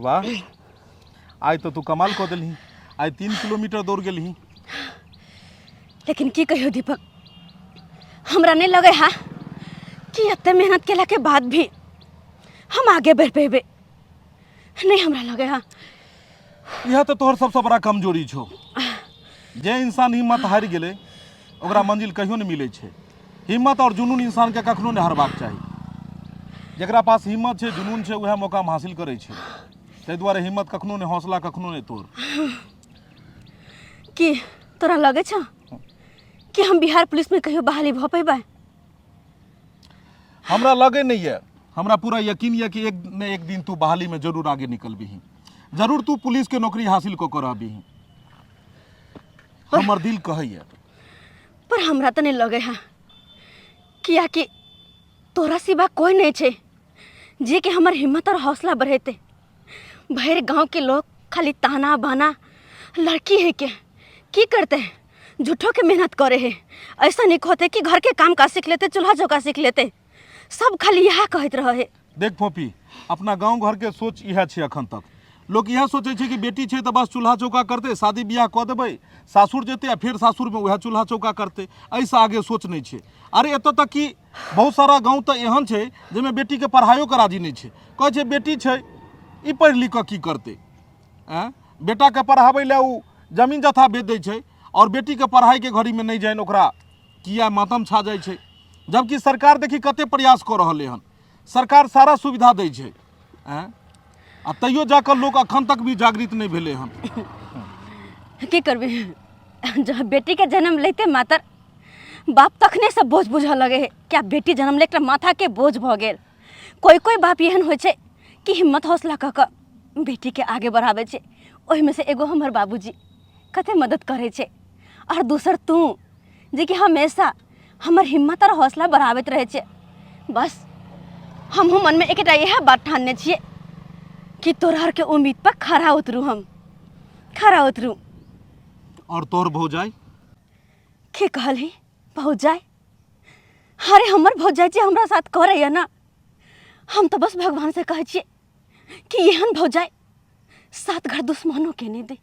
वाह, आइ तऽ तू कमाल कऽ देलही, आइ 3 किलोमीटर दौड़ गेलही। लेकिन की कहियो दीपक, हमरा नहीं लगे हा कि एते मेहनत केला के बाद भी हम आगे बढ़ पेबे। नहीं हमरा लगे हा। इएह तऽ तोहर सबसँ बड़ा कमजोरी छौ। जे इंसान हिम्मत हारि गेलै, ओकरा मंजिल कहियो नहि मिलै छै। हिम्मत और जुनून इंसानके कखनो नहि हारबाक चाही। जकरा पास हिम्मत छै, जुनून छै, उएह मौकामे हासिल करै छै। ताहि दुआरे हिम्मत कखनो नहि, हौसला कखनो नहि तोड़। की तोरा लगे छौ कि हम बिहार पुलिस में कहियो बहाली भऽ पेबै? हमरा लगे नहीं है, हमरा पूरा यकीन यऽ कि एक ने एक दिन तू बहाली में जरूर आगे निकलबिही, जरूर तू पुलिस के नौकरी हासिल कऽ के रहबिही, हमर दिल कहैया। पर हमरा तऽ नहीं लगे है, कियाकि तोरा सिवा कोई नहीं छै जे कि हमर हिम्मत और हौसला बढ़ेते। भरि गांव के लोग खाली ताना बाना, लड़की है के की करते हैं, झूठो के मेहनत करे है, ऐसा नहीं होते कि घर के काम काज सीख लेते, चूल्हा चौका सीख लेते, सब खाली यह कहते रहे। देख फोपी, अपना गांव घर के सोच इएह छै। अखन तक लोक इएह सोचै छै कि बेटी छै तऽ बस चूल्हा चौका करतै, शादी बियाह कऽ देबै, सासुर जेतै आ फेर सासुरमे उएह चूल्हा चौका करतै। एहिसँ आगे सोच नहि छै। अरे, एतऽ तक कि बहुत सारा गाँव तऽ एहन छै जाहिमे बेटीके पढ़ाइयो के राजी नहि छै। कहै छै, बेटी छै, ई पढ़ि लिख कऽ की करतै? आँय, बेटाके पढ़ाबै लए ओ जमीन जथा बेच दै छै आओर बेटीके पढ़ाइके घड़ीमे नहि जानि ओकरा किया मातम छा जाइ छै। जबकि सरकार देखी कते प्रयास कऽ रहलै हन, सरकार सारा सुविधा दै छै। आँय, आ तैयो जाकऽ लोक अखन तक भी जागृत नहि भेलै हन। की करबी, जब बेटी के जन्म लेते मातर बाप तखने से बोझ बुझऽ लगे है क्या बेटी जन्म ले माथा के बोझ भऽ गेल। कोई कोई बाप एहन होइ छै कि हिम्मत हौसला कऽ कऽ बेटीके आगे बढ़ाबै छै। ओहिमे से एगो हमर बाबूजी कते मदद करै छै आओर दोसर तू, जेकि हमेशा हमर हिम्मत आओर हौसला बढ़ाबैत रहै छै। बस हमहूँ मनमे एकेटा इएह बात ठानने छियै कि तोरा आरके उम्मीद पर खरा उतरू, हम खरा उतरू। और तोहर भौजाई? की कहलही, भौजाई? अरे, हमर भौजाई जे हमरा साथ करैया ना, हम तऽ बस भगवान से कहै छियै कि एहन भौजाई सात घर दुश्मनों के नहीं दे।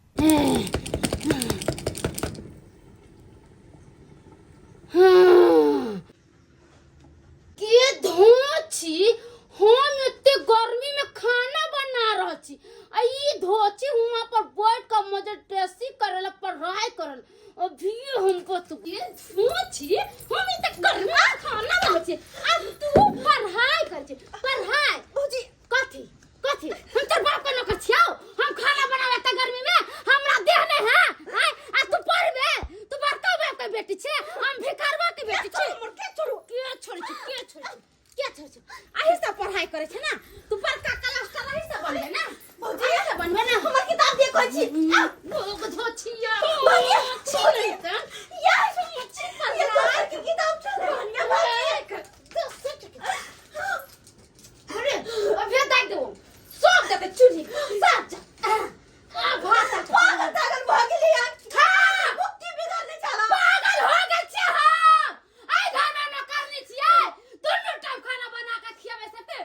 के धोची, हम एते गर्मी में खाना बना रहल छी आ ई धोची हुआं पर बैठ के मजटेसी करेला, पढ़ाई करल। अभी हम बतू के धोची, हम एते गर्मी में खाना बनबै छी आ तू पढ़ाई कर छी, पढ़ाई। भौजी। कथी कथी? हम तोर बाप के नौकर छियौ? हम खाना बनावे त गर्मी में हमरा देह नहीं है? आय, आ तू पढ़बे? तू बड़का बाप के बेटी छे, हम भिखारवा के बेटी छी। के छोड़ू। के छोड़ै छी? के छोड़ै छी? के छोड़ै छी? अही सब पढ़ाई करै छै ना? तू बड़का कलस्टर अही सब बनबे ना? भौजी। अही सब बनबे ना? हमर किताब देखै छी। भोग धोछिया। भौजी, छी। या ये दोसर के किताब छोड़ भौजी। अरे, अभी दाग देबो, सब देते चूल्ही सब जा आ भात आ। पागल तागल भऽ गेली यार। खा। मुक्ति बिगाड़ने चला। पागल हो गेल छियै हम। एहि घर में नौकरनी छियै, दुनू टाइम खाना बना के खियाबै सकते।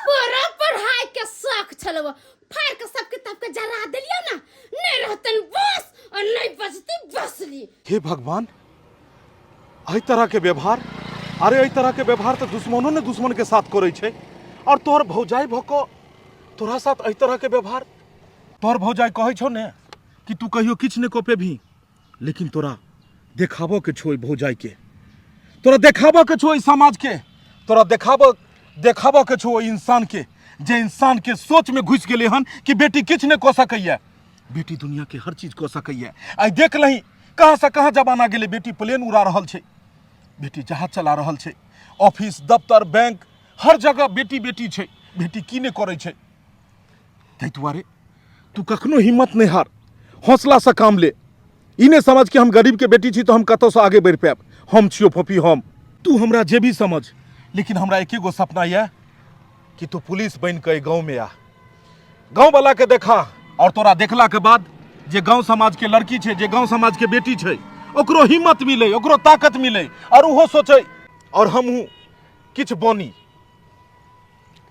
बड़ा पढ़ाई के शौक छलौ, फाड़ के सब किताब के जरा देलियै ना, नहीं रहतन बस और नहीं बजती बसली। हे भगवान, एहि तरहके व्यवहार! अरे, एहि तरहके व्यवहार तऽ दुश्मनो ने दुश्मनके साथ करै छै और तोहर भौजाई भऽ कऽ तोरा साथ एहि तरहके व्यवहार। तोहर भौजाई कहै छौ ने कि तू कहियो किछु नहि कऽ पेबही, लेकिन तोरा देखाबऽ के छौ ओहि भौजाईके, तोरा देखाबऽ के छौ ओहि समाजके, तोरा देखाबऽ के छौ ओहि इंसानके, जे इंसानके सोचमे घुसि गेलै हन कि बेटी किछु नहि कऽ सकैए। बेटी दुनियाके हर चीज कऽ सकैए। आइ देख लही कहाँ से कहाँ जमाना गेलै। बेटी प्लेन उड़ा रहल छै, बेटी जहाज चला रहल छै, ऑफिस दफ्तर बैंक हर जगह बेटी बेटी छै। बेटी की नहि करै छै? ताहि दुआरे तू कखनो हिम्मत नहि हार, हौसलासँ काम ले। ई नहि समझ कि हम गरीबके बेटी छी तऽ हम कतहुसँ आगे बढ़ि पायब। हम छियौ फोफी, हम। तू हमरा जे भी समझ, लेकिन हमरा एके गो सपना यऽ कि तू पुलिस बनि कऽ एहि गाँवमे आ, गाँववला के देखा और तोरा देखला के बाद जे गाँव समाज के लड़की छै, जे गाँव समाज के बेटी छै, ओकरो हिम्मत मिले, ओकरो ताकत मिले और ओहो सोचे और हमहूँ किछु बनी।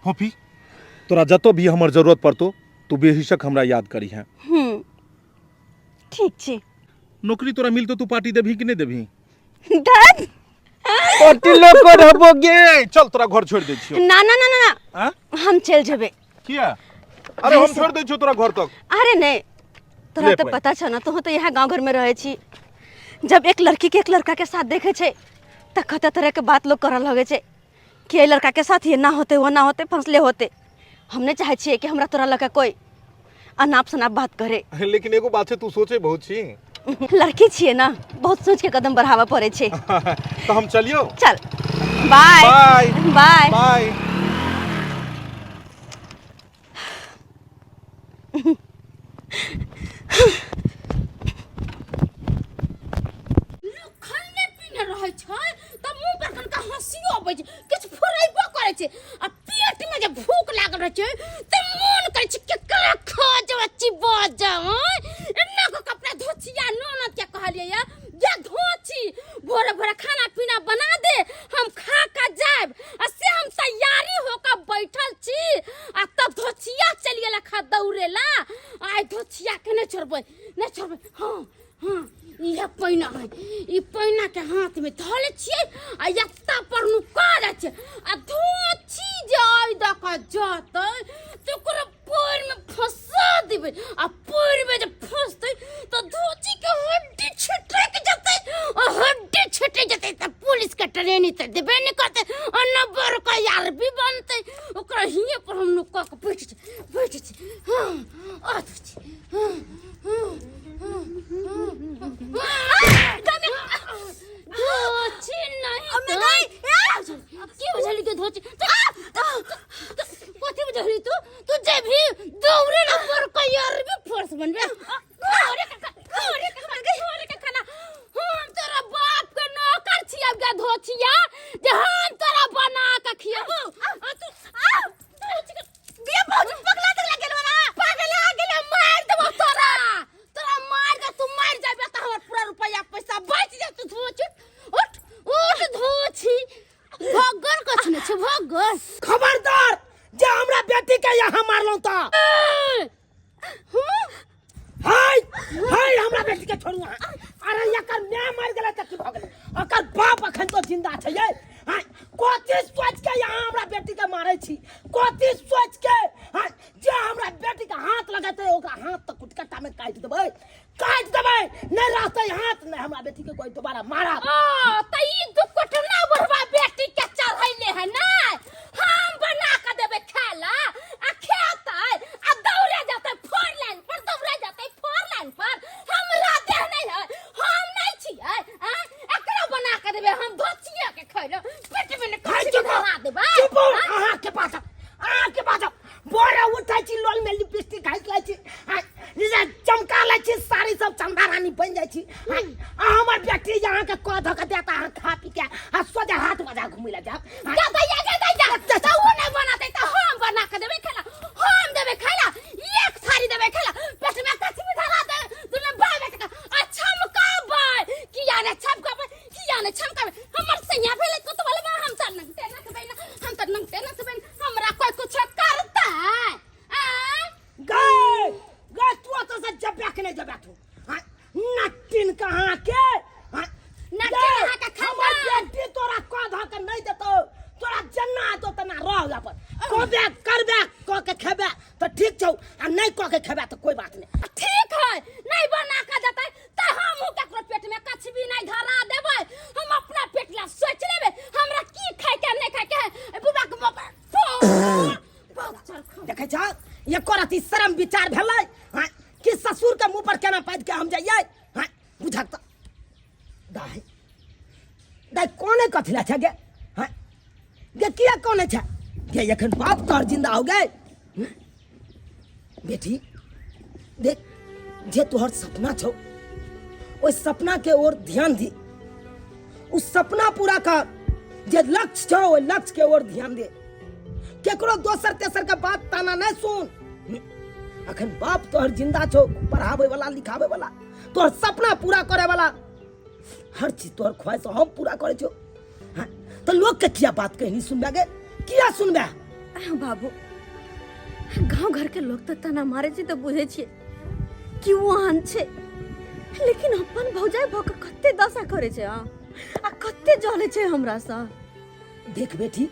फोफी, तोरा जतौ भी हमर जरूरत पड़तो तू बेहिचक हमरा याद करिहे। ठीक छै। नौकरी तोरा मिलतो तू पार्टी देबही कि नहि देबही? धत। पार्टी लऽ कऽ रहबो गे। चल तोरा घर छोड़ि दै छियौ। ना ना ना ना ना। आँ? हम चलि जेबै। किया? अरे हम छोड़ि दै छियौ तोरा घर तक। अरे नहीं, तोरा ले तो पाइ। पता छौ ना, तोहू तो यहाँ गांव घर में रहे छी। जब एक लड़की के एक लड़का के साथ देखे छै त कते तरह के बात लोग करऽ लगे छै कि एहि लड़का के साथ ये ना होते वो ना होते फंसले होते। हम नहीं चाहे छियै कि हमरा तोरा लड़का कोई अनाप शनाप बात करे। लेकिन एगो बात छै, तू सोचे बहुत छी। लड़की छियै ना, बहुत सोच के कदम बढ़ाबऽ पड़ै छै। तऽ हम चलियौ। चल बाय। बाय। बाय। बाय। लोक खाने पीने रहै छै तऽ मुँह पर कनिका हँसियो अबै छै, किछु फुरेबो करै छै, आ पेट में जे भूख लागल रहै छै तऽ मोन करै छै केकरा खा जाओ चिबा जाओ। एना कऽ कऽ अपना धोचिया ननद के कहलियै या जे धोची भोरे भोरे खाना पीना बना दे, हम खा कऽ जायब, आ से हम तैयारी हो कऽ बैठल छी आ तब धोचिया चलि गेल खा दौड़े ला। आइ धोचिया के नहि छोड़बै, नहि छोड़बै। हाँ हाँ, इहे पैना है, ई पैना के हाथ में धऽ लै छियै आ एत्ता पर नुका जाइ छै आ धोची जे आइ दऽ कऽ जतै तऽ ओकरा पैर में फंसा देबै, आ पैर में जे फंसतै तऽ धोची के हड्डी छिटक जेतै, आ हड्डी छिटक जेतै तऽ पुलिस के ट्रेनिंग तऽ देबे नहि करतै आ न बड़का यार भी बनतै। ओकरा हिये पर हम नुका कऽ बैठ छी, बैठ छी। हाँ आ धोची, हाँ हाँ हाँ हाँ धोची नहीं तो की बुझली के धोची कथी बुझली तू? तू जे भी दौड़े ना पर यार भी फोर्स बनबे। घरे के घरे के घरे के खाना हम तोरा बाप के नौकर छियै गे धोचिया, जे हम तोरा बना के खियाबो। आ तू आ धोची के गे भौजी पगला तगला गेलो ना। पगला गेलो, मार देबो तोरा, तोरा मार दे, तू मार जाबे त हमर पूरा रुपया पैसा बच जेतौ। धोची उठ उठ धोची, भगन कछु नहि छै भगन। खबरदार जे हमरा बेटी के यहाँ मारलहुँ तऽ। हाय हाय, हमरा बेटी के छोड़ू अहाँ। अरे एकर माय मरि गेलै तऽ की भऽ गेलै, ओकर बाप अखन तो जिंदा छै यै। हाय, कथी सोच के यहाँ हमरा बेटी के मारै छी, कथी सोच के? हाय, जे हमरा बेटी के हाथ लगेतै ओकरा हाथ तऽ कुटकट्टा में काटि देबै, काटि देबै, नहि रहतै हाथ, नहि हमरा बेटी के कोई दोबारा मारत। ओ त ई दुपटना बुढ़वा बेटी के चढ़ैले है ना, हम बना के देबै खाला आ खेतै आ दौड़े जेतै फोर लाइन पर, दौड़े जेतै फोर लाइन पर। हमरा देह नहीं है, हम नहीं छियै आ, एकरा बना के देबै हम, धोचिए के खैलो पेट में ने हाय, कथी चुप हो, धरा देबै। चुप हो, अहाँ के पास, अहाँ के पास बोरा उठै छी, लोल में लिपस्टिक घासि लै छी, आ जे चमका लै छी, साड़ी सब चंदा रानी बनि जाइ छी। आ हमर बेटी जे अहाँके कऽ धऽ के देत, अहाँ खा पी के आ सोझे हाथ बजा घुमै लए जायब। गे दैया, गे दैया, तऽ ओ नहि बनातै तऽ हम बना के देबै खाना, हम देबै खाना, एक थारी देबै खाना, पेट में कथी भी धरा देबै दुनू भाई बेटा के, आ छमकाबै किया ने छमकाबै, किया ने छमकाबै? हमर सैया भेलै कोतवालबा, हम तऽ नंगटे नचबै ने, हम तऽ नंगटे नचबै ने, हमरा कोइ कुछो करतै? आँय? गै गै, तू ओतऽ से जबे कि नहि जबे तू? हाँ, नटिन कहाँ के? हाँ, नटिन गै, अहाँ के हमर खानदान। बेटी तोरा कऽ धऽ के नहि देतौ, तोरा जेना हेतौ तेना रह ओहि पर। कहबे करबे कऽ के खेबे तऽ ठीक छौ, आ नहि कऽ के खेबे तऽ कोइ बात नहि। ठीक है, नहीं बना के देतै तऽ हमहूँ ककरो पेट में कछ भी नहीं धरा देबै, हम अपना पेट ला सोच लेबै हमरा की खाय के नहीं खाय के है। बुबा के मुँह पर बहुत देखै छह एको रति शरम विचार भेलै? हाँ, कि ससुर के मुंह पर केना पादि के हम जइयै? हाँ, बुझक तऽ दाइ दाइ कोने कथी लै छै गे? हाँ गे, किया कोने छै गे? एखन बाप तोहर जिंदा हो गए। बेटी देख, जे तोहर सपना छौ ओहि सपना के ओर ध्यान दी, उस सपना पूरा कर, जे लक्ष्य छौ ओहि लक्ष्य के ओर ध्यान दे, केकरो दोसर तेसर के बात ताना नहीं सुन। अखन बाप तोहर जिंदा छौ, पढ़ावे वाला लिखावे वाला, तोहर सपना पूरा करे वाला, हर चीज तोहर ख्वाहिश हम पूरा करे छौ। हाँ, तो लोग के किया बात कहनी सुनबे गे, किया सुनबे? बाबू गाँव घरके लोक तऽ ताना मारै छै तऽ बुझै छियै कि ओ आन छै, लेकिन अपन भौजाइ भऽ कऽ कते दशा करै छै। हँ, आ कते जलै छै हमरासँ। देख बेटी,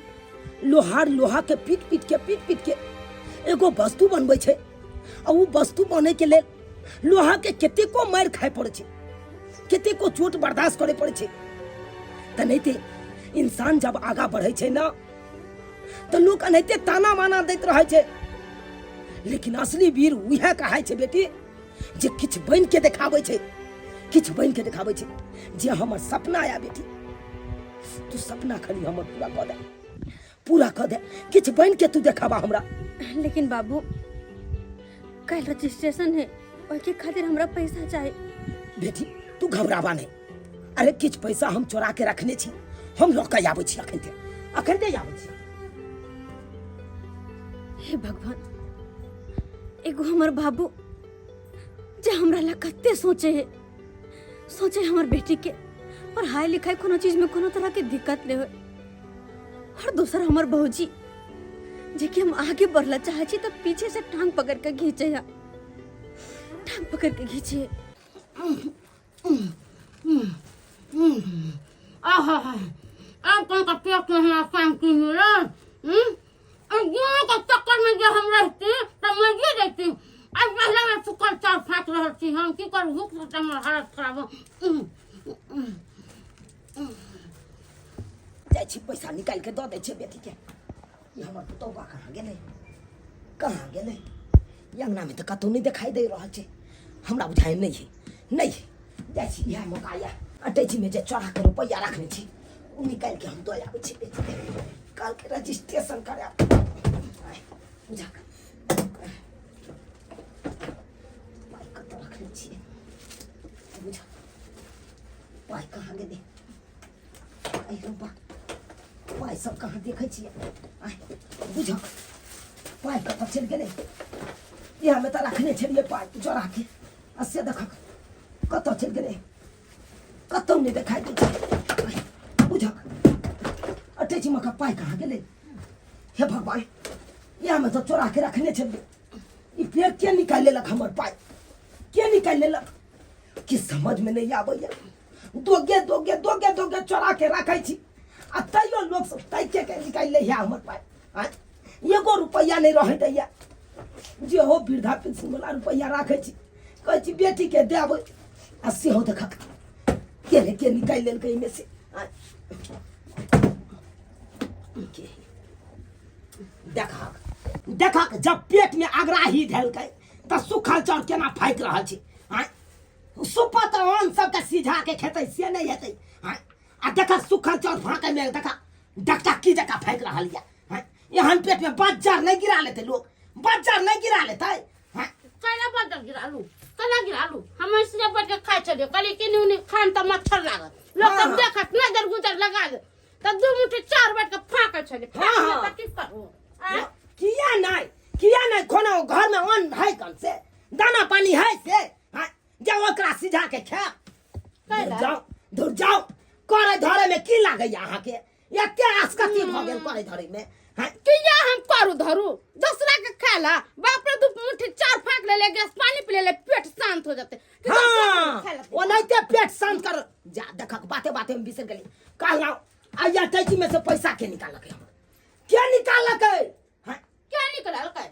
लोहार लोहा के पीट पीट के पीट पीट के एगो वस्तु बनबै छै, आ ओ वस्तु बनै के लेल लोहा के कतेको मारि खाय पड़ै छै, कतेको चोट बर्दाश्त करे पड़ै छै। तेनाहिते इंसान जब आगा बढ़ै छै ना, तऽ लोक एनाहिते ताना माना दैत रहै छै, लेकिन असली वीर उएह कहाइ छै बेटी, जे किछु बनि के देखाबै छै, किछु बनि के देखाबै छै। जे हमर सपना या बेटी, तू सपना खाली हमर पूरा कऽ दे, पूरा कऽ दे, किछु बनि के तू देखाबा हमरा। लेकिन बाबू, काल्हि रजिस्ट्रेशन है, ओहिके खातिर हमरा पैसा चाही। बेटी, तू घबराबा नहीं। अरे, किछु पैसा हम चोरा के रखने छी, हम लऽ कऽ आबै छी, अखन अखन आबै छी। हे भगवान, एगो हमर बाबू जे हमरा ला कते सोचे है, सोचे हमर बेटी के पढ़ाई लिखाई कोनो चीज में कोनो तरह के दिक्कत नहीं हो, और दोसर हमर भौजी जे कि हम आगे बढ़ला चाहे छी तो पीछे से टांग पकड़ के घींचे है, टांग पकड़ के घींचे। आहा, आब कौन का पेट में हमरा शांति मिलल? गाँव के चक्कर में जे हम रहती तऽ मरिए जैती। अब पहला में सुखल चाउर फाँक रहल छी हम। की करू, भूख से तऽ हमर हालत खराब हो। जाइ छी, पैसा निकालि के दऽ दै छियै बेटीके। ई हमर पुतौआ कहाँ गेलै, कहाँ गेलै? ई अङ्गनामे तऽ कतहु नहि देखाइ दे रहल छै। हमरा बुझाइ नहि है, नहि है। जाइ छी, इएह मौका यऽ, अटैचीमे जे चोरा के रुपैआ रखने छी ओ निकालि के हम दऽ आबै छी बेटीके। काल्हिके रजिस्ट्रेशन करायब। बुझा, पाइ कतऽ रखने छियै? बुझा, पाइ कहाँ गेलै? अरे बा, पाइ सब कहाँ देखै छियै? आँय, बुझक, पाइ कतऽ चलि गेलै? इएहमे तऽ रखने छलियै पाइ चोरा के, आ से देखक कतऽ चलि गेलै, कतौ नहि देखाइ दै छै। आँय, बुझक, अटैचीमे के पाइ कहाँ गेलै? हे भगवान, इएहमे तऽ चोरा के रखने छलियै। ई फेर के निकालि लेलक हमर पाइ? के निकालि लेलक? कि समझमे नहि आबैए। दोगे दोगे दोगे दोगे चोरा के रखै छी, आ तैयो लोक सब ताकिके के निकालि लैए हमर पाइ। आँय, एगो रुपैआ नहि रहै दैए। जे हो वृद्धा पेंशन वाला रुपैआ राखै छी, कहै छी बेटीके देबै, आ सेहो देखक के ने के निकालि लेलकै एहिमे से। आँय, के देखक देखक, जब पेट में अगराही धेलकै तऽ सुखल चाउर केना फाकि रहल छै। आँय, सुपत अन्न सबके सिझा के खेतै से नहि हेतै। आँय, आ देख, सुखल चाउर फाँकै में देख डकटक्की जकाँ फाकि रहल यऽ। आँय, एहन पेट में बज्जर नहि गिरा लेतै लोक? बज्जर नहि गिरा लेतै? आँय, केना बज्जर गिरालू, केना गिरालू? हम ऐसे बैठ के खाइ छलियै, कहलियै कि नी खान तऽ मच्छर लागत, लोक सब देखत, नजर गुजर लगा दे, तऽ दू मुट्ठी चाउर बैठ के फाँकै छलियै। तऽ की करू? आँय? किया नहि, किया नहि? कोनो घर में अन्न है कम से दाना पानी है से? हाँ, जे ओकरा सिझा के खायब? कैला? जाओ, दूर जाओ। करे धरे में की लागैया अहाँके? एते आसकति भऽ गेल करे धरे में? हाँ? किया हम करू धरू दोसरा के खाला? बाप रे, दू मुट्ठी चाउर फाँक ले ले, गैस पानी पी ले ले, पेट शांत हो जाते। कि दोसरा के हाँ, खाय ला? ओनाहिते पेट शांत कर जा। देखक, बाते बाते में बिसरि गेली। कहलहुँ आइया टैची में से पैसा के निकालक हमर? के निकालक? हाँ? क्या निकललकै?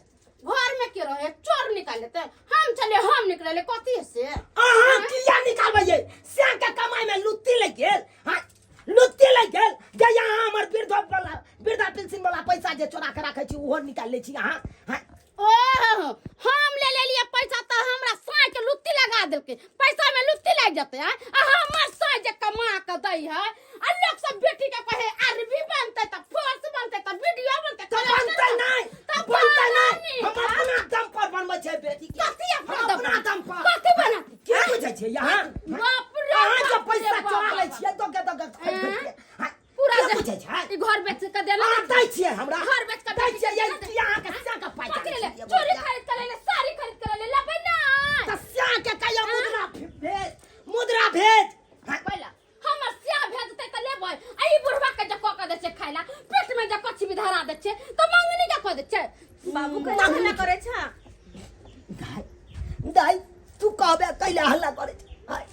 घर में के रहे? चोर निकाल लेते। हम चले, हम निकलले कथी से? अहाँ किया निकालबै? श्याम के कमाई में लुत्ती लग गेल? हाँ, लुत्ती लग गेल जे यहाँ हमर वृद्ध वाला वृद्धा पेंशन वाला पैसा जे चोरा के राखै छी ओहो निकाल लै छी अहाँ? हाँ? ओहो, हम ले लेलिए पैसा तऽ हमरा साँय के लुत्ती लगा देलकै। पैसा में लुत्ती लागि जेतै? आँय? आ हमर साँय जे कमा के दै है, आ लोक सब बेटी के कहे अरबी बनतै तऽ फोर्स बनतै तऽ वीडियो बनतै। तऽ बनतै नहि, तऽ बनतै नहि। बनानी। हम अपना दम पर बनबै छै बेटी के। कथी अपना हम दम अपना पर? दम पर कथी बनाते? की बुझै छियै यहाँ? बाप रे अहाँ जे बाप रे पैसा बाप चोरा लै बाप। छियै दोगे दोगे खटि खटि के। हाँ, पूरा की जे- बुझै छै? ई घर बेच के देला। अहाँ दै छियै हमरा? घर बेच के दै छियै? ये की अहाँके श्याम के पाइ कथी चाही ले छियै? चोरी खरीद के ले, साड़ी खरीद के ले लेबै ना? तऽ श्याम के कहियो मुद्रा भेज, मुद्रा भेज। हाँ, पहिला हमर सिया भेजतै तऽ लेबै। आ ई बुढ़वा के जे कऽ के दै छै खाय ला, पेट में जे कछी भी धरा दै छै, तऽ मंगनी के कऽ दै छै। बाबू कहै छला। दाई तू कहबे कैला हल्ला करे छै? आय,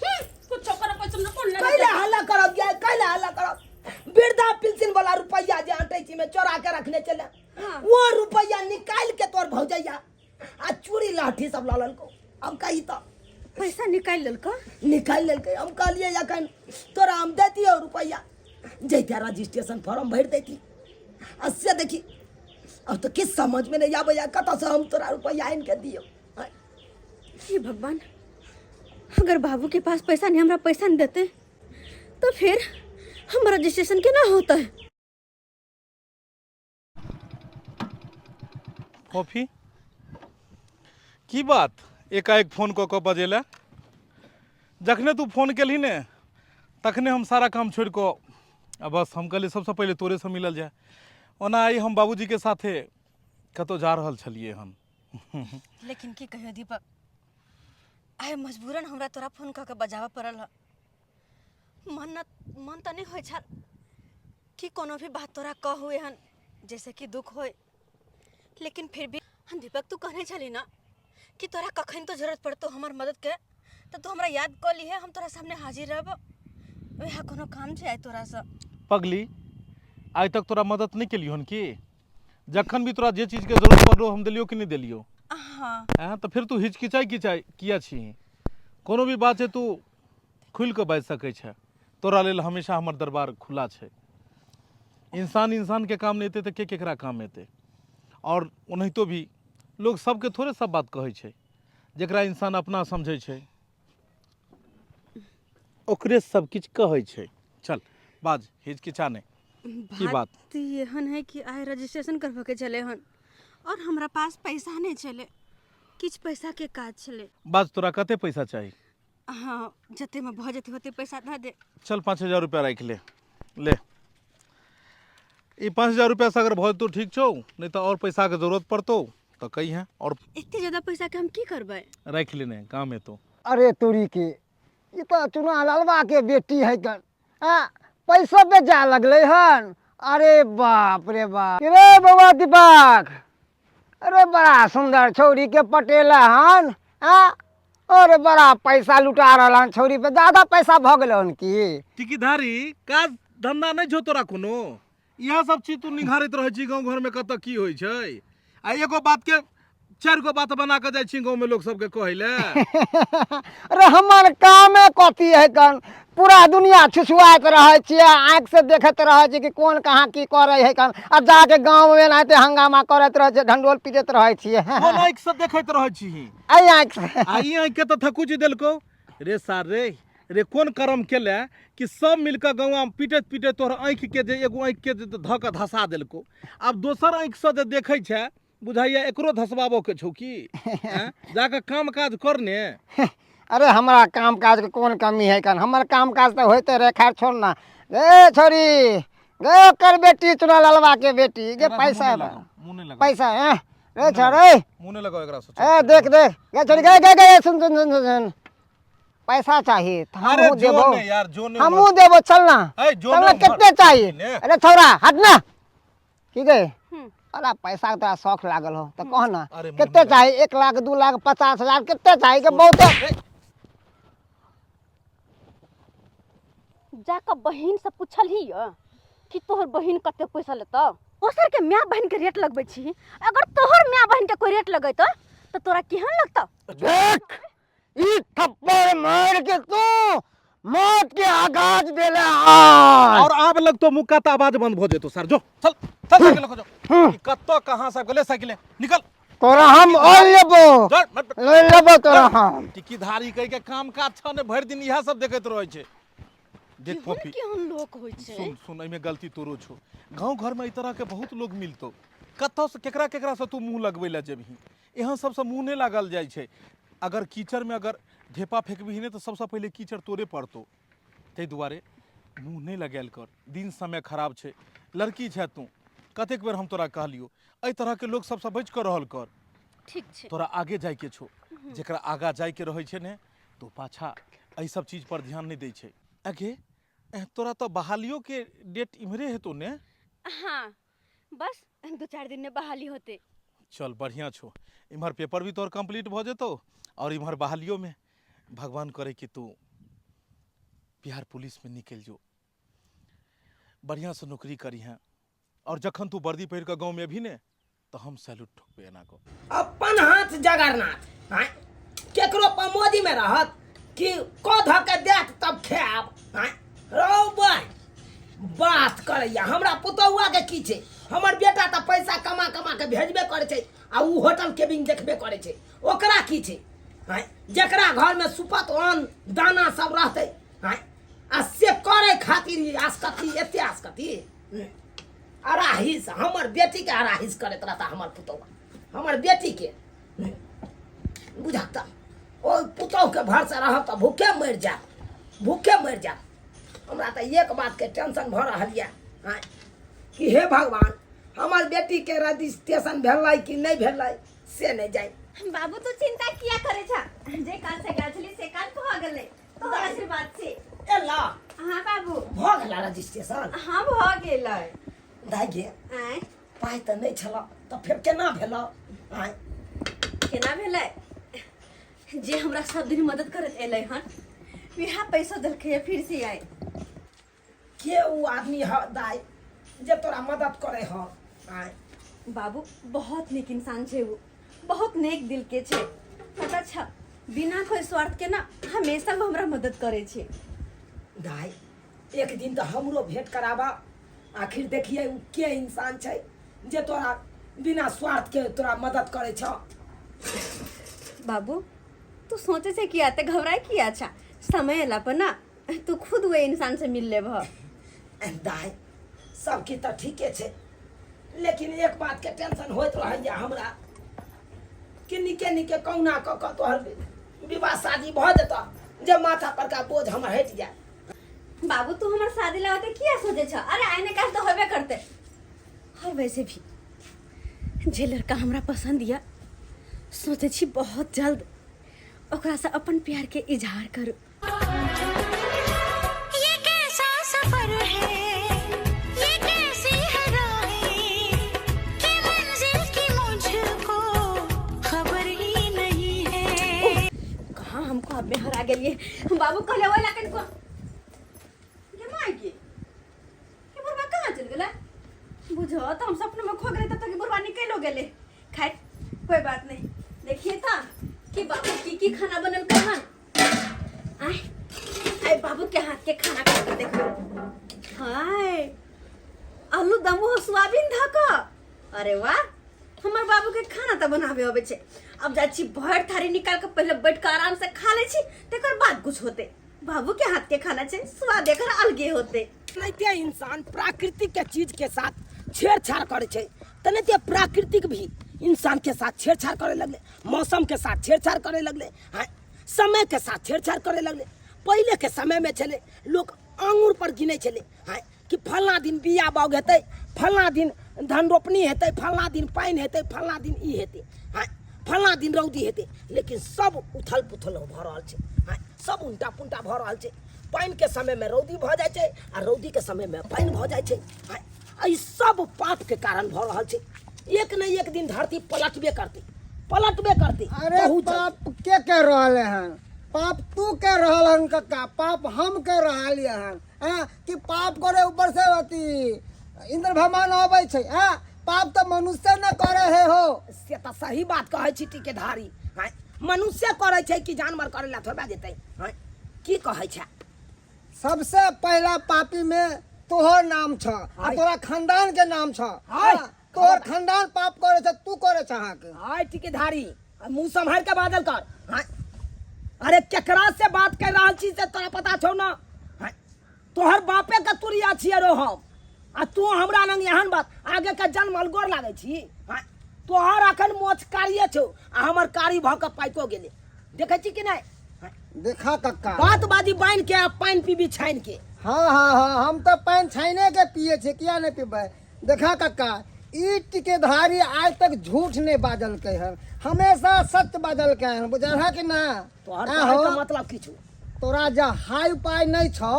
कुछो करे पैसा हमरा कोन लेना कैला हल्ला करब गे, कैला हल्ला करब? वृद्धा पेंशन वाला रुपैया जे अटैची में चोरा के रखने चले, वो रुपैया निकाल के तोर भौजैया आ चूड़ी लाठी सब लऽ लेलको। हम कही तो पैसा निकालि लेलको? निकालि लेलकै। हम कहलियै अखन तोरा हम दैतियौ रुपैआ, जैते रजिस्ट्रेशन फॉर्म भरि दैती। आ से देखी, अब तऽ किछु समझमे नहि आबैए कतऽसँ हम तोरा रुपैआ आनि कऽ दियौ। हे भगवान, अगर बाबू के पास पैसा नहीं, हमरा पैसा नहीं देते तो फिर हमारा रजिस्ट्रेशन केना होता है? कॉफी की बात एकाएक फोन कऽ कऽ बजेला? जखने तू फोन केलही ने तखने हम सारा काम छोड़ि कऽ आ बस हम कहलियै सबसँ पहिले तोरेसँ मिलल जाय। ओना आइ हम बाबूजीके साथे कतहु जा रहल छलियै हन। लेकिन की कहियो दीपक, आइ मजबूरन हमरा तोरा फोन कऽ के बजाबऽ पड़ल हँ। मन न मन तऽ नहि होइ छल कि कोनो भी बात तोरा कहू एहन जैसे कि दुख होय, लेकिन फिर भी हम दीपक तू कहने छली ना कि तोरा कखन तो जरूरत पड़तो हमर मदद के तऽ तू हमरा याद कऽ लीहे, हम तोरा सामने हाजिर रहब। वएह कोनो काम छै आइ तोरासँ। पगली, आइ तक तोरा मदद नहि केलियौ हन की? जखन भी तोरा जे चीजके जरूरत पड़लो हम देलियौ कि नहि देलियौ? हाँ। हैं, तऽ फिर तू हिचकिचाइ किचाइ किया छी? कोनो भी बात छै तू खुलि कऽ बाजि सकै छै, तोरा लेल हमेशा हमर दरबार खुला छै। इंसान इंसानके काम नहि एतै तऽ के केकरा काम एतै? आओर ओनाहितो भी लोग सबके थोड़े सब बात कहै छै, जकरा इंसान अपना समझै छै ओकरे सब किछु कहै छै। चल बाज, हिचकिचा नहि, की बात? बात एहन है कि आइ रजिस्ट्रेशन करबऽके छलै हन और हमरा पास पैसा नहि छलै, किछु पैसाके काज छलै। बाज, तोरा कते पैसा चाही? हाँ, जतेमे भऽ जेतै ओते पैसा दऽ दे। चल 5000 रुपया राखि ले, ले ई 5000 रुपया से अगर भऽ जेतौ ठीक छौ, नहीं तऽ और पैसा के जरूरत पड़तौ तऽ कहिहें। और एते ज्यादा पैसा के हम की करबै? राखि लेने, काम एतौ। अरे तोरी के, ई तऽ चुना ललवा के बेटी है कन, आ पैसा पे जा लगलै हन। अरे बाप रे बाप रे बौआ दीपक, अरे बड़ा सुंदर छौरी के पटेला हन, आ अरे बड़ा पैसा लुटा रहल हन छौरी पे, ज्यादा पैसा भऽ गेलै हन की? टिकीधारी, काज धंधा नहि छौ तोरा कोनो? इएह सब चीज तू निहारैत रहै छी गाँव घरमे कतऽ की होइ छै, आ एगो बात के चारि गो बात बना कऽ जाइ छी गाँवमे लोक सबके कहै लए। अरे हमर कामे कथी है कन, पूरा दुनिया छुछुआइत रहै छियै, आँखि से देखैत रहै छियै कि कोन कहाँ की करै है कन, आ जाके गाँवमे एनाहिते हंगामा करैत रहै छियै, ढंढोल पीटैत रहै छियै। कोन आँखि से देखैत रहै छीही? एहि आँखि से। आ ई आँखि के तऽ थकुचि देलकौ रे सार रे, रे कोन कर्म केले कि सब मिलकऽ गौआमे पीटैत पीटैत तोहर आँखिके जे एगो आँखिके जे धऽ कऽ धसा देलकौ, आब दोसर आँखिसँ जे देखै छै बुझाइया एकरो धसबाबऽ के छौ की? आँय? जाकऽ काम काज कर ने। अरे हमरा काम काज के कोन कमी है कन, हमर काम काज तऽ होइते रहे। खैर छोड़ ना रे छोरी गे, ओकर बेटी चुना ललवा के बेटी गे, एकरा से पैसा मुँह नहि लगाउ, मुँह नहि लगाउ। पैसा हैं रे छोरी, मुँह नहि लगाउ एकरा से। ए देख देख गे छोरी गे गे गे, सुन सुन सुन सुन, सुन, पैसा चाहिए तऽ अरे हमहूँ जो देबो, ने यार, जो ने हमहूँ देबो, चल ना ए, जो चल ना, ने उम्हर। कितने चाहिए? ने। अरे छोरा हट ना, की गे अरे पैसा के तोरा शौक लागल हो तऽ कह ना। अरे मुँह कितने नहि चाहिए? 1 लाख 2 लाख 50,000 कितने चाहिए? के बहुत जाकऽ बहिन से पूछलही यऽ कि तोहर बहिन कते पैसा लेतौ? दोसर के माय बहिन के रेट लगबै छी, अगर तोहर माय बहिन के कोई रेट लगेतौ तऽ तोरा केहन लगतौ? देख ई थप्पड़ मार के तू मौत के आगाज देले हन। और आब लगतो मुक्का तऽ आवाज बंद भऽ जेतो सर। जो चल चल, साइकिल लऽ कऽ जो। ई कतऽ कहाँ से गेलै साइकिले, निकल। तोरा हम और लेबो, चल, मत- ले लेबो तोरा हम। टिकीधारी कहि के काम काज छह ने, भरि दिन इएह सब देखैत रहै छै। देख केहन फोफी, केहन लोक होइ छै। सुन सुन, एहिमे गलती तोरो छौ। गाँव घरमे एहि तरहके बहुत लोग मिलतौ, कतऽसँ केकरा केकरासँ तू मुँह लगबै लए जेबही? एहन सबसँ मुँह नहि लागल जाइ छै। अगर कीचड़मे अगर ढेपा फेकबही ने तऽ सबसँ पहिले कीचड़ तोरे पड़तौ। ताहि दुआरे मुँह नहि लगायल कर, दिन समय खराब छै, लड़की छे तू। कतेक बेर हम तोरा कहलियौ, एहि तरहके लोक सबसँ बचि कऽ रहल कर। ठीक छै। तोरा आगे जाइके छौ, जकरा आगाँ जाइके रहै छै ने तऽ ओ पाछा एहि सब चीज पर ध्यान नहि दै छै। अगे तोरा तऽ बहालियोके डेट इम्हरे हेतौ ने? हाँ, बस 2-4 दिन में बहाली होते। चल बढ़िया छौ। इम्हर पेपर भी तोहर कंप्लीट भऽ जेतौ और इम्हर बहालियो में भगवान करे कि तू बिहार पुलिस में निकलि जो, बढ़िया से नौकरी करी हैं। और जखन तू वर्दी पहिर कऽ गाँव में अभी ने तो हम सैल्यूट ठोकबे एना कऽ। अपन हाथ जगरनाथ आँय केकरो पमोदी में रहत कि कऽ धऽ के देत तब खायब। आँय रौ बहिन बात करैया हमरा पुतौआ के की छै, हमर बेटा तऽ पैसा कमा कमा के भेजबे करै छै आ उ होटल केबिन देखबे करै छै, ओकरा की छै। आँय जकरा घर में सुपत अन्न दाना सब रहतै आँय आ से करे खातिर ई आसकती एते आसकती अराहिस हमर बेटी के अराहिस करैत रहता हमर पुतौआ, हमर बेटी के बुझता ओ पुतौह के भरसे रहब तऽ भूखे मरि जायब, भूखे मरि जायब। हमरा तऽ एक बात के टेंशन भऽ रहल यऽ आँय कि हे भगवान हमर बेटी के रजिस्ट्रेशन भेलै कि नहि भेलै से नहि जानि। बाबू तू चिंता किया करे छा, जे काज से गेल छली से काज भऽ गेलै तोहर आशीर्वाद से। एला हाँ बाबू भऽ गेला रजिस्ट्रेशन? हाँ भऽ गेलै। दाइ गे आँय पाइ तऽ नहि छल तऽ फेर केना भेल? आँय केना भेलै, जे हमरा सब दिन मदद करैत एलै हन वएह पैसा देलकै फिर से आइ। के उ आदमी ह दाइ जे तोरा मदद करे ह? आँय बाबू बहुत नीक इंसान छै उ, बहुत नेक दिल के छै, पता छ बिना कोई स्वार्थ के ना हमेशा वो हमरा मदद करे छै। दाइ एक दिन तऽ हमरो भेंट कराबा, आखिर देखिए उ के इंसान छै जे तोरा बिना स्वार्थ के तोरा मदद करे छ। बाबू तू सोचे छै किया ते घबराए किया छा, समय एला पर ना तू खुद वो इंसान से मिल लेबह। दाइ सब की तऽ ठीके छै, लेकिन एक बात के टेंशन होइत रहैया हमरा कि निके निके कहुना कऽ कऽ तोहर विवाह शादी भऽ जेतऽ जे माथा पर का बोझ हमर हटि जाय। बाबू तू हमर शादी ला होते किया सोचे छ, अरे आइने काल तो होबे करते। और वैसे भी जे लड़का हमरा पसंद या सोचे छी बहुत जल्द ओकरा से अपन प्यार के इजहार करू। ये कैसा सफर है, ये कैसी है राहें, कि मंजिल की मुझको खबर ही नहीं है। कहाँ हमको अब में हरा गेलिए बाबू, कहले ओहि लकन को गे माय गे, ये बुढ़वा कहाँ चल गेलै? बुझो तो हम सपने में खो गेले तब तक बुढ़वा निकलो गेले। खैर कोई बात नहीं, देखिए था कि बाबू की की खाना बनल कहाँ। आय आय बाबू के हाथ के खाना खा के देखो। हाय आलू दम हो सोयाबीन धक, अरे वाह हमर बाबू के खाना तो बनावे अबे छे। अब जाइ छी भर थारी निकाल के पहले बैठ के आराम से खा ले छी, तकर बाद कुछ होते। बाबू के हाथ के खाना छे स्वाद एकर अलगे होते। तेनाहिते इंसान प्राकृतिक के चीज के साथ छेड़छाड़ करे छे, तेनाहिते प्राकृतिक भी इंसान के साथ छेड़छाड़ करे लगले, मौसम के साथ छेड़छाड़ करे लगले, हाँ समय के साथ छेड़छाड़ करे लगले। पहले के समय में छले लोग आंगुर पर गिने छले, हाँ कि फलना दिन बिया बाग हेतै, फलना दिन धान रोपनी हेतै, फलना दिन पानि हेतै, फलना दिन ई हेतै, हाँ फलना दिन रौदी हेतै। लेकिन सब उथल पुथल भऽ रहल छै, हाँ सब उल्टा पुल्टा भऽ रहल छै। पानि के समय में रौदी भऽ जाइ छै आ रौदी के समय में पानि भऽ जाइ छै, हाँ एहि सब पाप के कारण भऽ रहल छै। एक ने एक दिन धरती पलटबे करतै, पलटबे करतै। अरे बहुत जल्द। पाप के कह रहल हन? पाप तू कह रहल हन कक्का, पाप हम कह रहल हन। हाँ कि पाप करे ऊपर से अथी इंद्र भगवान अबै छै। हाँ पाप तऽ मनुष्य न करे है हो। से तऽ सही बात कहै छी टीकेधारी, हाँ मनुष्य करै छै कि जानवर करे ला थोड़बा जेतै? हाँ की कहै छै? सबसे पहला पापी में तोहर नाम छ आ तोरा खानदान के नाम छ। आय। हाँ, तोहर खानदान पाप करे छ, तू करे छ अहाँके। आय टीकेधारी, मुंह सम्हार के बादल कर। हाँ अरे केकरा से बात कर रहल छी से तोरा पता छौ ना? हाँ तोहर बापे के तुरिया छियै रो हम, आ तू हमरा लग एहन बात आगे के जन्म अलगोर लागै छी। हाँ तोहर अखन मोछ कारिये छौ आ हमर कारी भऽ के पाइको गेलै, देखै छी कि नहि? हाँ। देखा कक्का बात बाजी बान्हि के आ पानि पीबी छानि के। हाँ हाँ हाँ हम तऽ पानि छानिए के पिए छियै, किया नहि पीबै? देखा कक्का ई टिकेधारी आज तक झूठ नहीं बाजलकै हन, हमेशा सत्य बाजलकै हन, बुझल है कि ना? तोहर आहो। कहै के मतलब किछु? तोरा जँ हाय उपाय नहीं छौ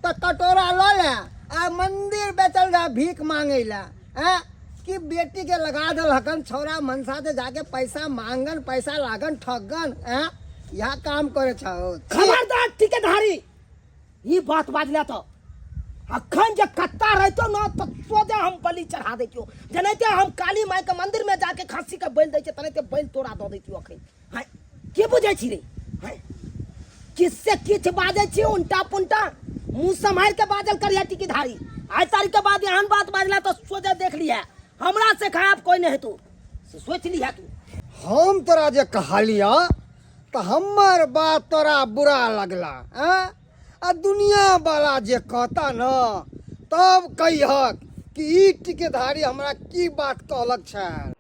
तऽ कटोरा लऽ ले आ मंदिर बेचल जा भीख मांगे ला। हैं कि बेटी के लगा दल हकन छौरा मनसा से जाके पैसा मांगन पैसा लागन ठगन हैं यह काम करे छौ। खबरदार ठिकेदारी ई बात बाजले तो अखन जे कत्ता रहतो न तो सोझे हम बलि चढ़ा दैतियो, जेनाहिते हम काली माई के मंदिर में जाके खस्सी के बलि दै छियै तेनाहिते बलि तोरा दऽ दैतियो अखन। हाय के बुझै छी रे? हाय किससे किछ बाजै छी उल्टा पुल्टा मुंह सम्हारि के बाजल करिया टिकीधारी। आइ तारीख के बाद एहन बात बाजला तो सोझे देख लिहा, हमरा से खराब कोई नहीं हेतौ, से सोच लिहा तू। हम तोरा जे कहलिया तो हमर बात तोरा बुरा लगला हैं? आ दुनिया वाला जे कहता न तब कहिहक कि ई टिकेधारी हमरा की बात कहलक छल।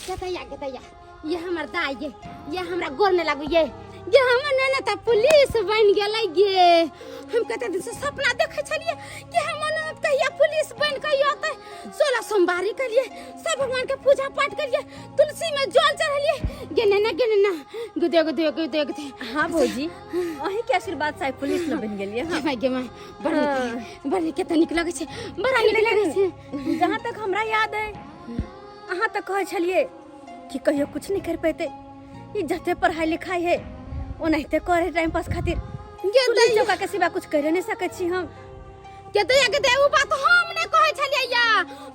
गेदैया गेदैया ये हमर दाई ये, ये हमरा गोर नहीं लागू ये, ये हमर नैना त पुलिस बन गेलै गे। हम कते दिन से सपना देखे छलिए कि हमर ननद कहिया पुलिस बन के अतै। 16 सोमवारी करिए, सब भगवान के पूजा पाठ करिए, तुलसी में जल चढ़लिए। गे नैना गे नैना गुदे गुदे गुदे गुदे। हाँ भौजी, अहीं के आशीर्वाद से पुलिस न बन गेलिए। हाँ गे माय, बड़ नीक, बड़ नीक, कते नीक लगै छै, बड़ा नीक लगै छै। जहाँ तक हमरा याद है अहाँ तऽ कहै छलिए कि कहियो कुछ नहीं कर पैते, ई जते पढ़ाई लिखाई है ओनाहिते करे टाइम पास खातिर। गे चूल्हा दैया। चौका के सिवा कुछ करे नहीं सकै छी हम। गे दैया गे दैया, उ बात हम नहीं कहै छलियै या,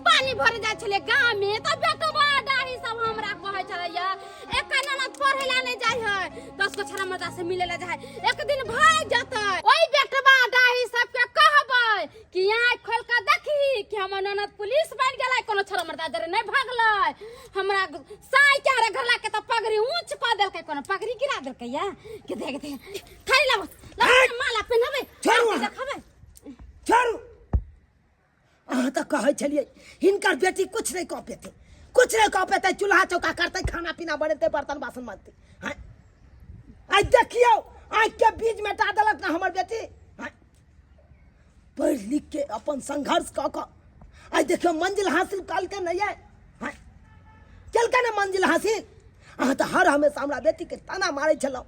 पानी भरे जाइ छलियै गाँव में तऽ बेटवा डाही सब हमरा कहै छलै या, एक ननद पढ़ै ला नहीं जाइ है, 10 गो छड़ा मर्दा से मिले ला जाइ है, एक दिन भाग जतै। ओइ बेटवा डाही सबके कहबै कि आँखि खोल के देखी कि हमर ननद पुलिस बनि गेलै, कोनो छड़ा मर्दा जरे नहीं भागलै। हमरा साई के हरे घरला के तऽ पगड़ी ऊंच कऽ देलकै, कोनो पगड़ी गिरा देलकै या। के देख देख थारी लाबो, लाबो, माला पहिनाबै, छोड़ू अहाँ। देखबै। छोड़ू अहाँ तऽ कहै छलियै हिनकर बेटी कुछ नहीं कऽ पेतै, कुछ नहीं कऽ पेतै, चूल्हा चौका करतै, खाना पीना बनेतै, बर्तन बासन माजतै। हाँ आइ देखियौ आँखि के बीज मेटा देलक ना हमर बेटी। हाँ पढ़ि लिख के अपन संघर्ष कऽ कऽ आइ देखियौ मंजिल हासिल कलकै नहि ये। हाँ केलकै ने मंजिल हासिल। अहाँ तऽ हर हमेशा हमरा बेटीके ताना मारै छलहुँ,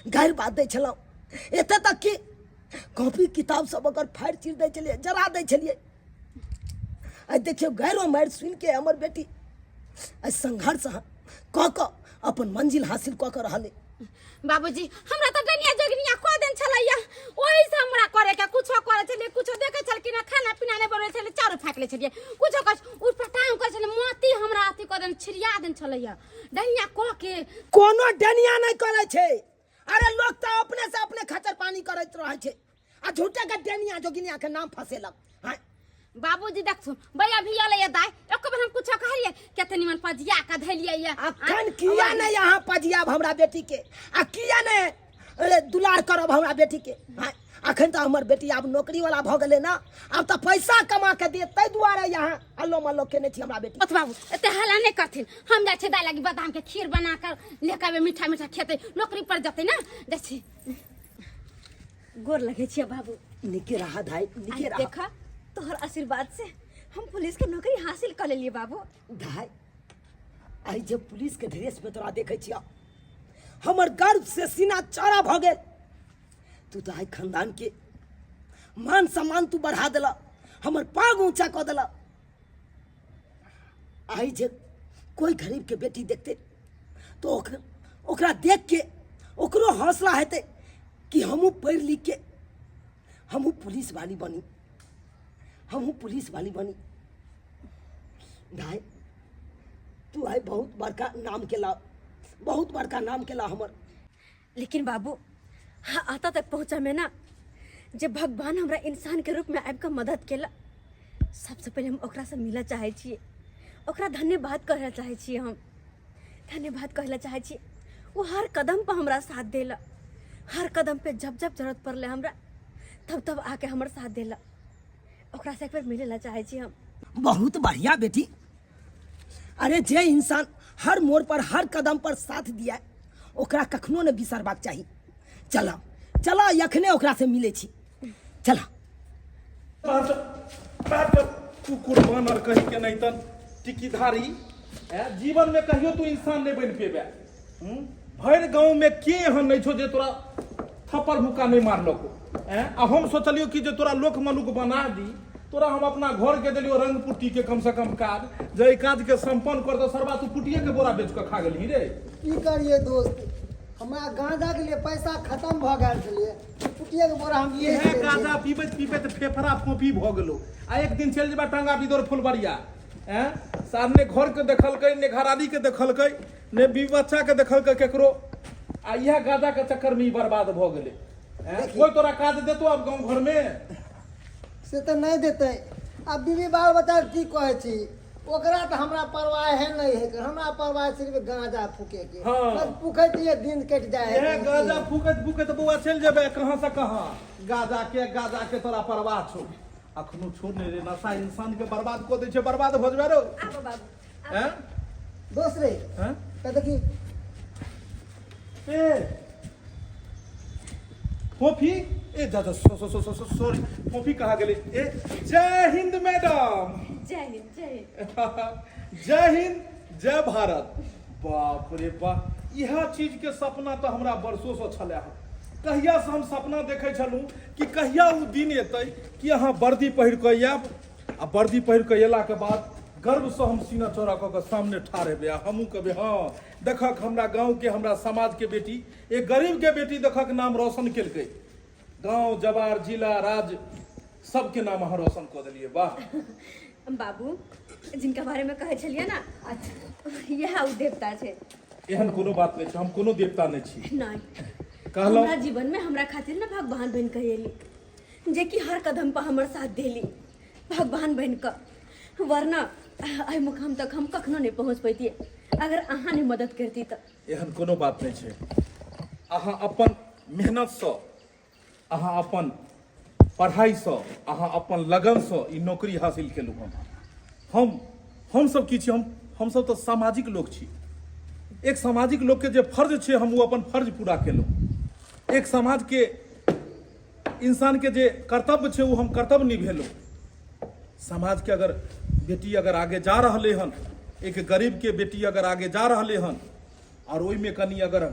गारि बात दै छलहुँ, एतऽ तक कि कॉपी किताब सब ओकर फाड़ि चीर दै छलियै, जरा दै छलियै। आइ देखियौ गारिओ मारि सुनिके हमर बेटी आइ संघर्ष कऽ कऽ अपन मंजिल हासिल कऽ कऽ रहलै। बाबूजी हमरा तऽ डनिया जोगिनिया कऽ देन छलैया, ओही से हमरा करे के कुछो करे छलियै, कुछो देखे छलखिन, खाना पीना नहि बनबै छलियै, चाउर फाँकि लै छलियै, कुछो कर उठ पटांग करै छलियै, मोती हमरा अथी कऽ देन, छिड़िया देन छलैया डनिया कऽ के। कोनो डनिया नहि करै छै, अरे लोक तऽ अपने से अपने खचर पानी करैत रहै छै आ झूठे के डनिया जोगिनिया के नाम फसेलक। हाँ बाबूजी देखथुन भैया भी अलै दाइ, एको बेर हम कुछो कहलियै कते निमन पजिया के धैलियै या। अखन किया नहि अहाँ पजियाब हमरा बेटी के, आ किया नहि अरे दुलार करब हमरा बेटी के। हाँ अखन तऽ हमर बेटी आब नौकरी वाला भऽ गेलै ना, आब तऽ पैसा कमा के देत, ताहि दुआरे यहाँ अल्लो मल्लो केने छी हमरा बेटी। ओत बाबू एते हल्ला नहि करथिन, हम जाइ छियै दाइ लागी बादाम के खीर बना कर लेके अबै, मीठा मीठा खेतै, नौकरी पर जेतै ना। जाइ छी। गोर लगे छियै बाबू। निके रहा दाइ, निके रहा। देखा तोहर आशीर्वाद से हम पुलिस के नौकरी हासिल कर लेलिए बाबू। दाइ आइ जे पुलिस के ड्रेस में तोरा देखै छियै हमर गर्व से सीना चौड़ा भऽ गेल। तू तऽ आइ खानदान के मान सम्मान तू बढ़ा देला, हमर पाग ऊंचा कऽ देला। आइ जे कोई गरीब के बेटी देखते तो ओकरा देख के ओकरो हौसला हेतै कि हमहूँ पढ़ि लिख के हमहूँ पुलिस वाली बनी, हमहूँ पुलिस वाली बनी। भाई तू आइ बहुत बड़का नाम केला, बहुत बड़का नाम केला हमर। लेकिन बाबू हाँ आता तक पहुँचा में ना जे भगवान हमरा इंसान के रूप में आबि कऽ मदद केला, सबसे पहले हम ओकरा से मिलऽ चाहै छियै, ओकरा धन्यवाद कहै लए चाहै छियै, हम धन्यवाद कहै लए चाहै छियै। ओ हर कदम पर हमरा साथ देला, हर कदम पे जब जब जरूरत पड़ले हमरा तब तब आके हमर साथ देला। ओकरा से एक बेर मिले ला चाहे छी हम। बहुत बढ़िया बेटी। अरे जे इंसान हर मोड़ पर हर कदम पर साथ दिया ओकरा कखनो ने बिसरबाक चाही। चला चला अखने ओकरा से मिले छी, चला। कुकुर बानर कहीं के नहीं तन टिकीधारी जीवन में कहियो तू इंसान नहीं बन पेबे। भरि गाँव में के एहन नहीं छो जे तोरा थप्पड़ मुक्का नहीं मारलको। आ हम सोचलियो कि जे तोरा लोक मनुक बना दी, तोरा हम अपना घर के देलियो रंग पुट्टी के कम से कम काज, जे काज के संपन्न कर दो सरबा तू पुट्टिए के बोरा बेच के खा गेलही रे। की करिए दोस्त, हमरा गांजा के लिए पैसा खत्म भ गेल छलिए, पुटिया के बोरा हम इहे गांजा पीबैत पीबैत फेफड़ा फोफी भ गेलो। आ एक दिन चलि जेबा टांगा बिदोर फुलबरिया, हैं सार ने घर के देखलकै ने घरारी के देखलकै ने बीवी बच्चा के देखलकै केकरो, आ इएह गांजा के चक्कर में ई बर्बाद भ गेलै। कोई तोरा काज देतो अब गाँव घर में? से तऽ नहि देतै। आब बीवी बाल बच्चा की कहै छी, ओकरा तऽ हमरा परवाह है नहीं है, हमरा परवाह सिर्फ गांजा फूके के। हाँ। बस फूकैत ये दिन कटि जाए है। इएह गांजा फूकैत फूकैत बौआ चलि जेबै कहाँ से कहाँ, गांजा के तोरा परवाह छौ। अखनो छोड़ नहीं रे, नशा इंसान के बर्बाद कऽ दै छै, बर्बाद भऽ जेबै रौ। आबो बाबू। हैं? दोस्त रे, हैं? तऽ देखी। ए फोफी, ए जा जा सो सो सो सो सॉरी, फोफी कहाँ गेलै? ए जय हिंद मैडम। जय हिंद, जय हिंद। जय हिंद, जय भारत। बाप रे बाप, इएह चीज के सपना तऽ हमरा वर्षों से छलै हन। कहिया से हम सपना देखै छलहुँ कि कहिया ओ दिन एतै कि अहाँ वर्दी पहिर कऽ आयब, आ वर्दी पहिर कऽ अयलाके बाद गर्वसँ हम सीना चौड़ा कऽ कऽ सामने ठाढ़ हेबै, आ हमहूँ कहबै हँ देखक हमरा गाँवके हमरा समाजके बेटी, एक गरीबके बेटी देखक नाम रोशन केलकै, गाँव जवार जिला राज्य सबके नाम अहाँ रोशन कऽ देलियै। वाह बाबू, जिनका बारे में कहै छलियै ना, अच्छा इएह ओ देवता छै। एहन कोनो बात नहि छै, हम कोनो देवता नहि छी। नहीं कहलहुँ हमरा जीवन में हमरा खातिर ना भगवान बन के एली, जे कि हर कदम पर हमर साथ देली भगवान बन के, वरना एहि मुकाम तक हम कखनो नहीं पहुँच पैतियै अगर अहाँ नहीं मदद करती तऽ। एहन कोनो बात नहि छै, अहाँ अपन मेहनतसँ, अहाँ अपन पढ़ाइसँ, अहाँ अपन लगनसँ ई नौकरी हासिल केलहुँ हन। हमसब की छी, हमसब तऽ सामाजिक लोक छी। एक सामाजिक लोकके जे फर्ज छै हम ओ अपन फर्ज पूरा केलहुँ। एक समाजके इंसानके जे कर्तव्य छै ओ हम कर्तव्य निभेलहुँ। समाजके अगर बेटी अगर आगे जा रहलै हन, एक गरीबके बेटी अगर आगे जा रहलै हन, आओर ओहिमे कनि अगर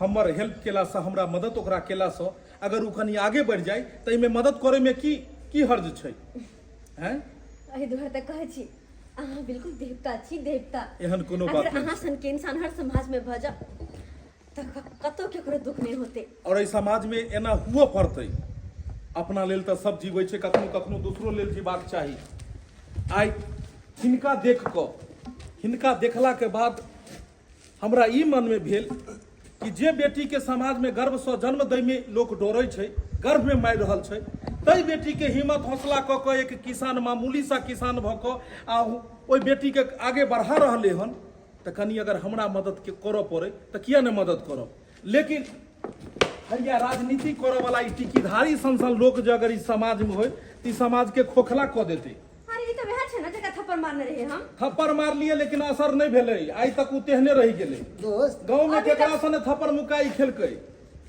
हमर हेल्प केलासँ, हमरा मदद ओकरा केलासँ अगर ओ कनि आगे बढ़ि जाय तऽ एहिमे मदद करैमे की की हर्ज छै? हैं? एहि दुआरे तऽ कहै छी अहाँ बिल्कुल देवता छी, देवता। एहन कोनो बात अगर नहि अहाँ छै। सनके इंसान हर समाजमे भऽ जाओ तऽ कतहु केकरो दुःख नहि होतै। आओर एहि समाजमे एना हुअ पड़तै। अपना लेल तऽ सब जीबै छै, कखनो कखनो दोसरो लेल जीबाक चाही। आइ हिनका देख कऽ, हिनका देखलाके बाद हमरा ई मनमे भेल कि जे बेटीके समाजमे गर्भसँ जन्म दैमे लोक डरै छै, गर्भमे मारि रहल छै, ताहि बेटीके हिम्मत हौसला कऽ कऽ एक किसान, मामूली सा किसान भऽ कऽ आ ओहि बेटीके आगे बढ़ा रहलै हन, तऽ कनि अगर हमरा मदद के करऽ पड़ै तऽ किया नहि मदद करब। लेकिन हैया राजनीति करऽ वाला ई टिकीधारी सन सन लोक जे अगर ई समाजमे होय तऽ ई समाजके खोखला कऽ देतै। अरे ई तऽ वएह छै ने जकरा थप्पड़ मारने रहियै हम। थप्पड़ मारलियै लेकिन असर नहि भेलै, आइ तक ओ तेहने रहि गेलै। दोस्त गाँव में अभी तक- केकरा सने थप्पड़ मुक्का ई खेलकै?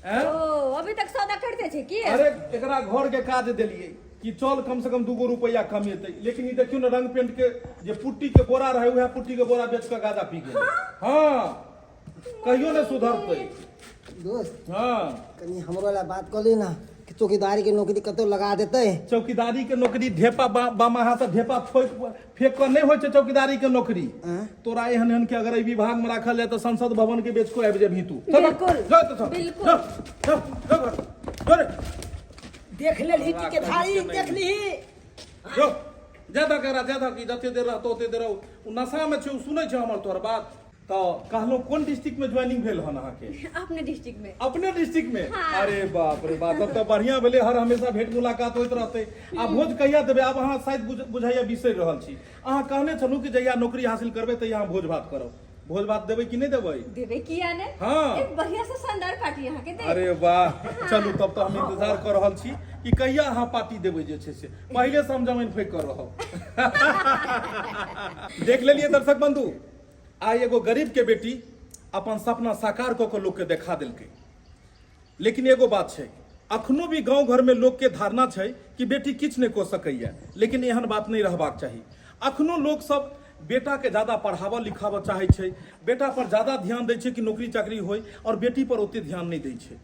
ऐं? ओ अभी तक सौदा करिते छै की? अरे एकरा घर के काज देलियै कि चल कम से कम दूगो रुपया कमेतै, लेकिन ई देखियौ ने रंग पेंट के जे पुट्टी के बोरा रहै उएह पुट्टी के बोरा बेच कऽ गाजा पी गेलै। हाँ कहियो ने सुधरतै। दोस्त हाँ कनि हमरो लए बात कऽ ली ना कि चौकीदारी के नौकरी कतौ लगा देतै। चौकीदारी के नौकरी ढेपा बामा हाथ से ढेपा फेंक कऽ नहि होइ छै चौकीदारी के नौकरी। आँय? तोरा एहन एहन के अगर एहि विभाग में राखल जाय तऽ संसद भवन के बेच कऽ आबि जेबही तू। चल, बिल्कुल, जा तऽ चल, बिल्कुल। जा, जा, जा घर, जा रे। देख लेलही टिकेधारी, देख लीही। जो ज्यादा करा ज्यादा की जते देर रहतो ओते देर ओ नशा में छै, ओ सुनै छै हमर तोहर बात। तऽ कहलहुँ कोन डिस्ट्रिक्ट में ज्वाइनिंग भेल हन अहाँके? अपने डिस्ट्रिक्ट में। अपने डिस्ट्रिक्ट में? हाँ। अरे बाप रे बाप, तब तऽ बढ़िया भेलै, हर हमेशा भेंट मुलाकात होइत रहतै। आ भोज कहिया देबै? आब अहाँ शायद बुझाइया बिसरि रहल छी। अहाँ कहने छलहुँ कि जहिया नौकरी हासिल करबै तहिया हम भोज भात करब। भोज भात देबै कि नहि देबै? देबै किया ने। हाँ। एक बढ़िया से शानदार पार्टी अहाँ के देब। अरे वाह, चलू तब तऽ हम इंतजार कऽ रहल छी कि कहिया अहाँ पार्टी देबै। जे छै से पहिले से हम जमीन फेंक कर रहब। देख लेलिए दर्शक बंधु, आइ एगो गरीब के बेटी अपन सपना साकार कऽ कऽ लोक के देखा देलकै। लेकिन एगो बात छै, अखनो भी गांव घर में लोक के धारणा छै कि बेटी किछु नहि कऽ सकैया, लेकिन एहन बात नहि रहबाक चाही। अखनो लोक सब बेटा के ज्यादा पढ़ाबऽ लिखाबऽ चाहै छै, बेटा पर ज्यादा ध्यान दै छै कि नौकरी चाकरी होय, और बेटी पर ओते ध्यान नहि दै छै।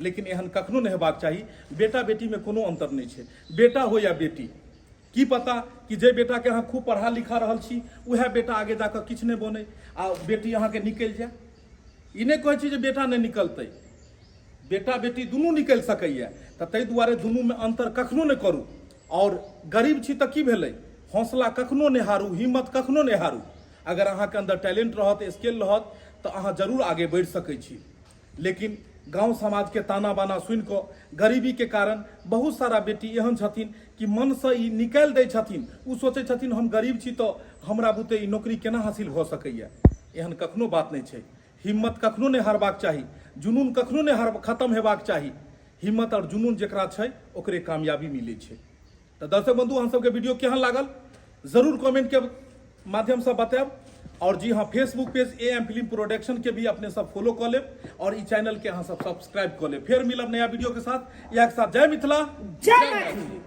लेकिन एहन कखनो नहि हेबाक चाही। बेटा बेटी में कोनो अंतर नहि छै, बेटा हो या बेटी। की पता कि जे बेटा के अहाँ खूब पढ़ा लिखा रहल छी, उएह बेटा आगे जाकऽ किछु नहि बनै आ बेटी अहाँके निकलि जाय। ई नहि कहै छी जे बेटा नहि निकलतै, बेटा बेटी दुनू निकलि सकैए। तऽ ताहि दुआरे दुनूमे अन्तर कखनो नहि करू। आओर गरीब छी तऽ की भेलै, हौसला कखनो नहि हारू, हिम्मत कखनो नहि हारू। अगर अहाँके अन्दर टैलेंट रहत, स्किल रहत, तऽ अहाँ जरूर आगे बढ़ि सकै छी। लेकिन गाँव समाजके ताना बाना सुनि कऽ गरीबीके कारण बहुत सारा बेटी एहन छथिन कि मनसँ ई निकालि दै छथिन। ओ सोचै छथिन हम गरीब छी तऽ हमरा बुते ई नौकरी केना हासिल भऽ सकैए। एहन कखनो बात नहि छै। हिम्मत कखनो नहि हारबाक चाही, जुनून कखनो नहि हार खत्म हेबाक चाही। हिम्मत आओर जुनून जकरा छै ओकरे कामयाबी मिलै छै। तऽ दर्शक बंधु, अहाँ सबके वीडियो केहन लागल जरूर कमेंट के माध्यमसँ बतायब। और जी हाँ, Facebook page A M film production के भी अपने सब फॉलो कऽ लेब और ई चैनल के अहाँ सब सब्सक्राइब कऽ लेब। फेर मिलब नया वीडियो के साथ। इएह के साथ जय मिथिला, जय मैथिली।